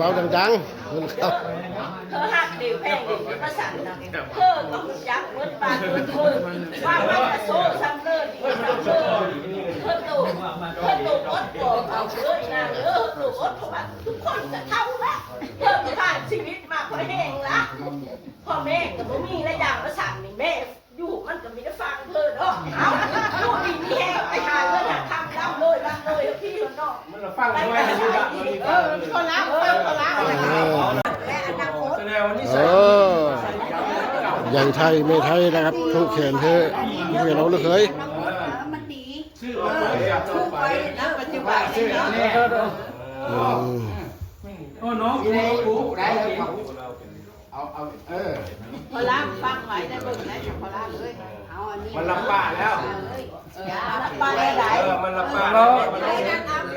ເວົ້າດັງໆ ເພິ່ນເຂົ້າ ເພິ່ນຮັກເດວແພງເດວ ເພິ່ນວ່າຊັ້ນນະ ເພິ່ນກໍຮູ້ຈັກເບິດບ້ານເບິດເມືອງ ວ່າມັນກະໂຊຊ້ຳເລີດ ດີຊ້ຳເລີດ ເພິ່ນໂຕ ເພິ່ນໂຕອົດບໍ່ເອົາເດີອີນາງເດີ ເພິ່ນໂຕອົດ ເພາະວ່າທຸກຄົນກະເຖົ້າລະ ເພິ່ນກໍຜ່ານຊີວິດມາພໍແຮງລະ ພໍ່ແມ່ກໍບໍ່ມີລະຢ່າງວ່າຊັ້ນນີ້ ແມ່ ຢູ່ມັນກໍມີແຕ່ຟັງເພິ່ນເນາະ ເອົ້າ ຢູ່ດີມີແຮງ ໄປຫາເງິນຫາຄຳ ລ່ຳລວຍ ລ່ຳລວຍ ເອີ ພີ່ເນາະ ມັນລະຟັງໄວ້ຢູ່ລະ ເອີ ເຂົາລາວ ເຂົາລາວ ເອີ ແລະອະນາຄົດ ສະແດງວ່ານິໄສ ເອີ ໃຫຍ່ໄທແມ່ໄທນະຄັບ ທຸກແຂນເທີ ແມ່ນ້ອງລູກເຂີຍ ມັນດີ ຄືວ່າເຮົາຢາກຈະໄປນະ ປັດຈຸບັນນີ້ເນາະ ອືມ ໂອ້ ນ້ອງ ເອົາ ເອົາ ເອີ ພໍລາມຟັງໄວ້ໄດ້ເບິ່ງໄດ້ ພໍລາມເອີຍ ເອົາອັນນີ້ ມັນລຳປາແລ້ວ ເອີ ລຳປາໄດ້ ເອີ ມັນລຳປາແລ້ວ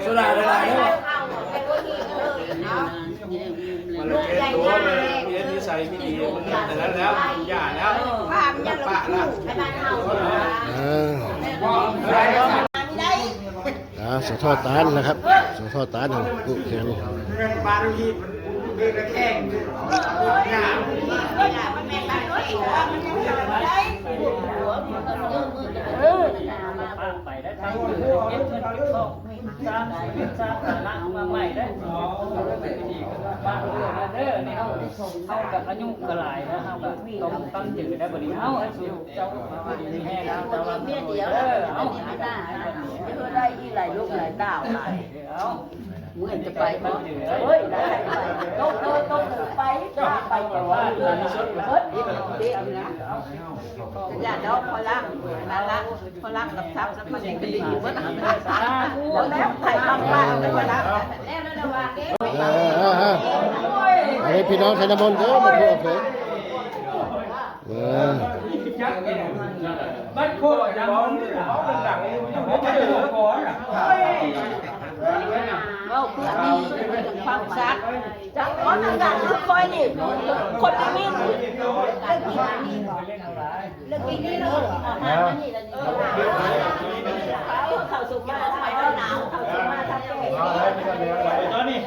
ໂຊດາໄດ້ຫຼາຍເດີ ມັນລະເຮັດໂຕ ມັນເຮັດນິໄສມີດີ ມັນອັນນັ້ນແລ້ວ ຢ່າແລ້ວ ລຳປາແລ້ວ ເອີ ອ່າ ສະທໍ້ຕານນະຄັບ ສະທໍ້ຕານ ໂອ້ ແຂງ ໄປໄດ້ ເກັບເງິນເກັບທອງ ສ້າງ ສ້າງຖານະມາໃໝ່ໄດ້ ບ້ານເມືອງເດີ ນີ້ເຮົາ ເຮົາກະອາຍຸກະຫຼາຍແລ້ວ ເຮົາກະຕ້ອງຕັ້ງໃຈໄດ້ ບັດນີ້ເຮົາ ເຈົ້າ ເມຍດຽວ ເອີ ເອົາ ໄດ້ອີ່ຫຼາຍລູກຫຼາຍເຕົ້າຫຼາຍ ເອົາ ເມື່ອຈະໄປບໍ່ ເອີຍ ໄດ້ໄປ ຕົກເດີ ຕົກເດີ ໄປ ໄປ ໄປ ເບິດ ເບິດ ເບິດ ຢ່າດອກ ພໍລາມ ນັ້ນລະ ພໍລາມກັບຊັບ ມັນຊິກະດີເບິດ ສາທຸ ບໍ່ແລ້ວ ໃຜທຳບ້ານ ແລ້ວລະວ່າ ເອີ ເອີ ເອີ ອັນນີ້ພີ່ນ້ອງໄທນະມົນເດີ ມາເພື່ອເພິ່ນ ເອີ ບັດໂຄດ ເວົ້າເພື່ອມີຄວາມຊັກ ຈັກຄົນນັ້ນຄືຂ້ອຍນີ້ ຄົນທີ່ມີ ເລື່ອງກິນນີ້ເນາະ ເຂົ້າສຸກມາ ເຂົ້າໜາວ ເຂົ້າສຸກມາ ເຂົ້າແກ່ ຕອນນີ້